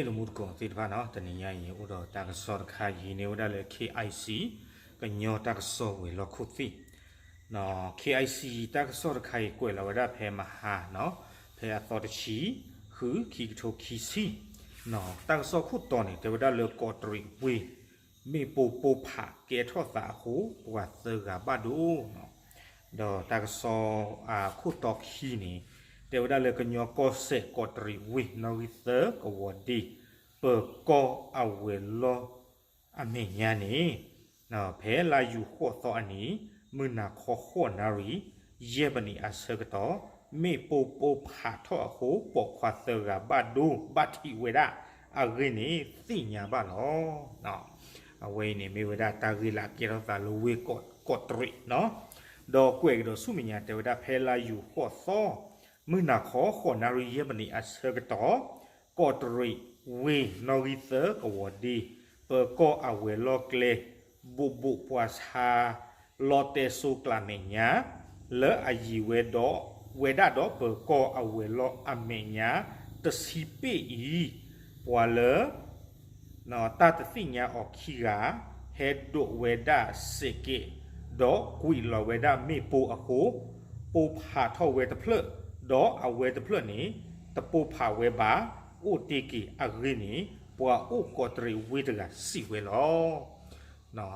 တမူတကိးသ့ၣ်တဖၣ်နီၤ, တနံၤညါအံၤ အိၣ်ဒီးတၢ်ကစီၣ်တခါ ယဟံးန့ၢ်ဝဲဒၣ်လၢ K I C ကညီတၢ်ကစီၣ်ဝဲၤလီၢ်ခိၣ်သ့ၣ်, K I C တၢ်ကစီၣ်တခါအံၤ ကွဲးလီၤဝဲဒၣ်ဖဲမဟါနီၤ, ဖဲအသီတဆံ ဃု ခံကထိခံဆံ, တၢ်ကစီၣ်ခိၣ်တီန့ၣ် တဲဝဲဒၣ်လၢကီးတရံးဝ့ၢ် မ့ၣ်ပိၢ်ပိၢ်ဖးကဲထီၣ်သးအဃိ ပှၤသၢဂၤဘၣ်ဒိ, ဒီးတၢ်ကစီၣ်အခိၣ်တီခံန့ၣ် တဲဝဲဒၣ်လၢကညီကီၢ်စဲၣ်ကီးတရံးဝ့ၢ် နီၣ်ဂံၢ်သၢကဝီၤဒ့ ပၢၤကီၢ်အဝဲၤလီၢ်အမဲာ်ညါန့ၣ် ဖဲလါယူၤဃိးသီအနံၤ မုၢ်နၤခီဃိးနၣ်ရံၣ် ယဲၢ်မံးနံးအဆၢကတီၢ် မ့ၣ်ပိၢ်ပိၢ်ဖးထီၣ်အဃိ ပိာ်ခွါသၢဂၤဘၣ်ဒိဘၣ်ထံးဝဲဒၣ်အဂ့ၢ်န့ၣ် သ့ၣ်ညါဘၣ်လီၤ. အဝဲအံၤန့ၣ် မ့ၢ်ဝဲဒၣ်တၢ်ဂ့ၢ်လၢအကဲထီၣ်သးလၢဝ့ၢ်ကီးတရံးနီၤ, ဒီးကွဲးကဒီးဆူမဲာ်ညါ တဲဝဲဒၣ်ဖဲလါယူၤဃိးသီ မုၢ်နၤခီဃိးနၣ်ရံၣ် ယဲၢ်မံးနံးအဆၢကတီၢ် ကီးတရံးဝ့ၢ် နီၣ်ဂံၢ်သၢကဝီၤဒ့ ပၢၤကီၢ်အဝဲၤလီၢ်ကျဲ ဘူးဘူးပှၤဆါ လီတဲစိကျးမဲာ်ညါ လၢအယံၤဝဲဒီး ဝဲဒၣ်ဒီးပၢၤကီၢ်အဝဲၤလီၢ်အမဲာ်ညါ တဆံပ့ၣ်အံၤ ပှၤလၢ တၢ်တသ့ၣ်ညါအီၤခံဂၤ ဟဲဒိးဝဲဒၣ်စဲးကဲး ဒီးကွံာ်လီၤဝဲဒၣ်မ့ၣ်ပိၢ်အဃိ ပိၢ်ဖးထီၣ်ဝဲတဖျၢၣ် ဒီးအဝဲတဖျၢၣ်န့ၣ် တပိၢ်ဖးဝဲဘၣ် အိၣ်တ့ၢ်က့ၤအဂ့ၢ်န့ၣ် ပှၤအိၣ်ကီးတရံးဝ့ၢ်တဂၤစံးဝဲလီၤ.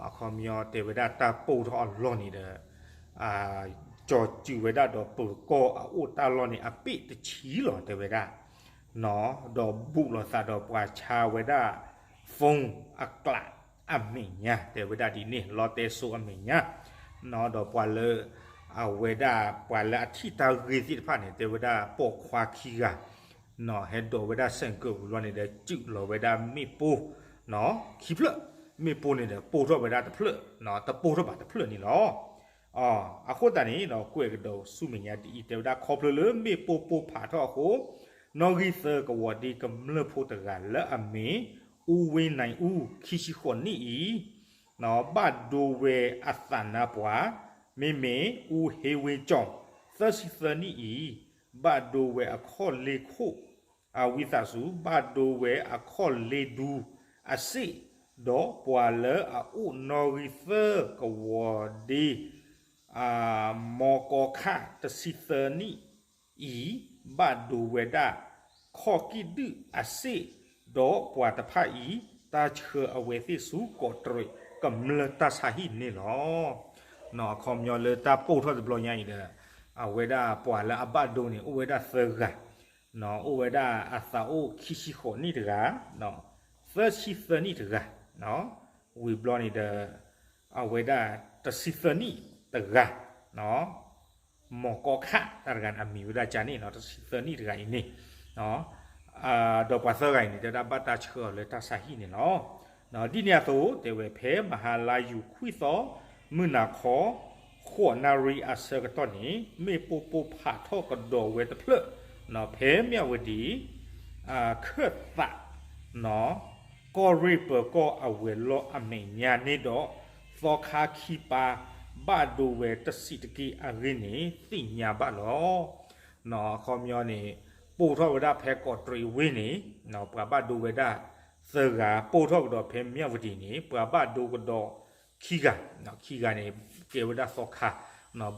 အခီပညီတဲဝဲဒၣ်တၢ်ပိၢ်ထီၣ်အလီၢ်န့ၣ်ဒီး ကၠီၤစုၤဝဲဒၣ်ဒီးပၢၤကီၢ်အအိၣ်တၢ်လီၢ်န့ၣ် အပ့ၣ်တဆံလီၤ တဲဝဲဒၣ်, ဒီးဘူးလိာ်သးဒီးပှၤဆါဝဲဒၣ် phone အကျးအမဲာ်ညါ တဲဝဲဒၣ်ဒ်န့ၣ် လီတဲစိအမဲာ်ညါ, ဒီးပှၤလၢ အဝဲဒၣ်ပှၤလၢအထံၣ်တၢ်ဂ့ၢ်သ့ၣ်တဖၣ်န့ၣ် တဲဝဲဒၣ်ပိာ်ခွါခံဂၤ ဟဲဒိးဝဲဒၣ်စဲးကဲးဝံၤလီၤန့ၣ် ဒီးစုးလီၤဝဲဒၣ်မ့ၣ်ပိၢ် ခံဖျၢၣ်, မ့ၣ်ပိၢ်န့ၣ်ဒီးပိၢ်ထီၣ်ဝဲဒၣ်တဖျၢၣ်, တပိၢ်ထီၣ်ဘၣ်တဖျၢၣ်န့ၣ်လီၤ. အဃိသတးန့ၣ်ဒီး ကွဲးကဒီးဆူမဲာ်ညါဒ်အံၤ တဲဝဲဒၣ်ခီဖျိလၢမ့ၣ်ပိၢ်ပိၢ်ဖးထီၣ်အဃိ နီၣ်ဂံၢ်သၢကဝီၤဒ့ကမျၢၢ်ဖိတဂၤလၢအမ့ၢ် အူဝ့နံၣ်အူ ခံဆံဃိးနံၣ်အံၤ ဘၣ်ဒိဝဲအသးနါပှၤ မ့မ့ၢ်အူဟ့ဝ့ကၠီၣ် သၢဆံသၢနံၣ်အံၤ ဘၣ်ဒိဝဲအခီၣ်လ့ၢ်ခိၣ် အဝံသးစူၤ ဘၣ်ဒိဝဲအခီၣ်လ့ၢ်ဒူအစ့ၣ်, ဒီးပှၤလၢအအိၣ်နီၣ်ဂံၢ်သၢကဝီၤဒ့ မီၢ်ကီခးတဆံသၢနံၣ်အံၤ ဘၣ်ဒိဝဲဒၣ် ခီၣ်ကံၣ်ဒုၣ်အစ့ၣ်, ဒီးပှၤတဖၣ်အံၤ တၢ်ဆှၢအဝဲသ့ၣ်ဆူကီးတရံးကမျၢၢ်တၢ်ဆါဟံၣ်န့ၣ်လီၤ. အခီပညီလၢတၢ်ပိၢ်ထီၣ်တဘျီညါအံၤဒီး အဝဲဒၣ်ပှၤလၢအဘၣ်ဒိန့ၣ် အိၣ်ဝဲဒၣ်သၢဂၤ, အိၣ်ဝဲဒၣ်အသးအိၣ်ခံဆံဃိးနံၣ်တဂၤ, သၢဆံသၢနံၣ်တဂၤ, ဝံၤဘျီန့ၣ်ဒီး အဝဲဒၣ်တဆံသၢနံၣ်တဂၤ မီၢ်ကီခး တၢ်တဂၤန့ၣ် အမံၤဝဲဒၣ်ကန့ၣ်နီၤ တဆံသၢနံၣ်တဂၤအံၤန့ၣ်, ဒီးပှၤသၢဂၤအံၤန့ၣ် တဲဝဲဒၣ်ဘၣ်တၢ်ဆှၢအီၤလၢတၢ်ဆါဟံၣ်န့ၣ်လီၤ. ဒ်န့ၣ်အသိး တဲဝဲဖဲမဟါလါယူၤခွံသီ မုၢ်နၤခီ ဃိးနၣ်ရံၣ်အဆၢကတီၢ်န့ၣ် မ့ၣ်ပိၢ်ပိၢ်ဖးထီၣ်ကဒီးဝဲတဖျၢၣ် ဖဲမၠၣ်ဝတံၤ ခၢၣ်သး ကီၢ်ရ့ၣ်ပၢၤကီၢ်အဝဲၤလီၢ်အမဲာ်ညါန့ၣ်ဒီး သီခါခံပၢ် ဘၣ်ဒိဝဲတစံးတက့ၢ်အဂ့ၢ်န့ၣ် သ့ၣ်ညါဘၣ်လီၤ. အခီပညီန့ၣ် ပိၢ်ထီၣ်ဝဲဒၣ်ဖဲကီးတရံးဝ့ၢ်န့ၣ် ပှၤဘၣ်ဒိဝဲဒၣ်သၢဂၤ, ပိၢ်ထီၣ်ကဒီးဖဲမၠၣ်ဝတံၤန့ၣ် ပှၤဘၣ်ဒိကဒီးခံဂၤ, ခံဂၤန့ၣ် ကဲဝဲဒၣ်သီခါ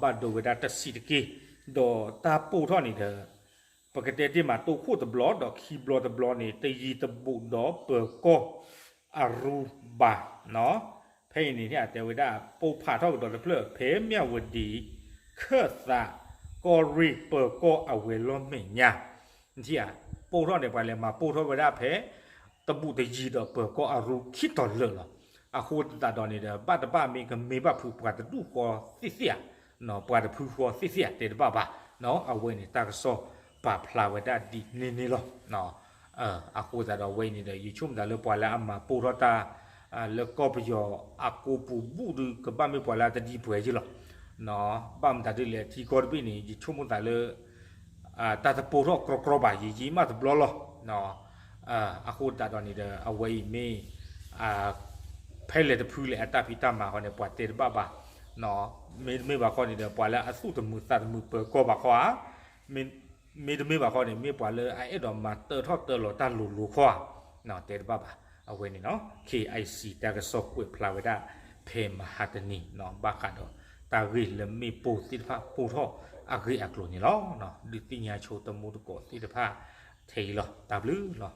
ဘၣ်ဒိဝဲဒၣ်တစံးတက့ၢ်, ဒီးတၢ်ပိၢ်ထီၣ်န့ၣ်ဒီး ပကတဲတ့ၢ်မးတိခိၣ်တဘျီ ဒီးခံဘျီတဘျီန့ၣ် တယံၤတဘူးဒီးပၢၤကီၢ်အရူဘၣ်. ဖဲအံၤန့ၣ် တဲဝဲဒၣ် ပိၢ်ဖးထီၣ်ကဒီးတဖျၢၣ် ဖဲမၠၣ်ဝတံၤ ခၢၣ်သး ကီၢ်ရ့ၣ်ပၢၤကီၢ်အဝဲၤလီၢ်မဲာ်ညါ, ပိၢ်ထီၣ်န့ၣ် ပှၤလဲၤမၤပိၢ်ထီၣ်ဝဲဒၣ်ဖဲ တဘူးတယံၤဒီးပၢၤကီၢ်အရူခံတီၤလၢာ်လီၤ. အဃိသတးဒီးန့ၣ်ဒီး ဘၣ်တဘၣ်မ့ၢ်ကမ့ၢ်ဘၣ်ဖုး ပှၤတဒူၣ်ဃီသ့ၣ်သ့ၣ်ဧါ, ပှၤတဖုဃီသ့ၣ်သ့ၣ်ဧါ တဲတဘၣ်ဘၣ်. အဝဲန့ၣ်တၢ်ကစီၣ်ပာ်ဖျါဝဲဒၣ်ဒ်န့ၣ်န့ၣ်လီၤ. အဃိသတးဒီးအဝဲအံၤန့ၣ်ဒီး ယဆိကမိၣ်သးလၢပှၤလၢအမၤပိၢ်ထီၣ်တၢ် လၢကီၢ်ပယီၤအကိာ်ပူၤဘူးဒီး ကဘၣ်မ့ၢ်ပှၤလၢအတဒံပှဲၤယ့ၢ်လီၤ. ဘၣ်မတၤဒ်လဲၣ် ထံကီၢ်တဘ့ၣ်န့ၣ် ယဆိကမိၣ်သးလၢ တၢ်တပိၢ်ထီၣ်ကြီကြီဘၣ် ယံာ်ယံာ်မးတဘျီလီၤ. အဃိသတးဒီးန့ၣ်ဒီး အဝဲအံၤမ့ၢ် ဖဲလဲၣ်တဖုလဲၣ်အတၢ်ဖံးတၢ်မၤဃီန့ၣ် ပှၤတဲတဘၣ်ဘၣ်. မ့တမ့ၢ်ဘၣ်ဃီန့ၣ်ဒီး ပှၤလၢအသူၣ်တမုာ်သးတမုာ်ပၢၤကီၢ်ဘၣ်ဃီဧါ, မ့တမ့ၢ်ဘၣ်ဃီန့ၣ် မ့ၢ်ပှၤလၢအအဲၣ်ဒိးမၤတၢထီၣ်တၢလီၤတၢ်လိၤလိၤဃီဧါ. တဲတဘၣ်ဘၣ်. အဝဲန့ၣ်လီၤ KIC တၢ်ကစီၣ်ကွဲးဖျါဝဲဒၣ် ဖဲမဟါတနံၤ ဘၣ်ဃးဒီး တၢ်ဂ့ၢ်လၢမ့ၣ်ပိၢ်သ့ၣ်တဖၣ်ပိၢ်ထီၣ်အဂ့ၢ်အကျိၤန့ၣ်လီၤ. ဒုးသ့ၣ်ညါဆိတမူတကိးသ့ၣ်တဖၣ် ထဲအံၤလီၤ. တၢ်ဘျုးလီၤ.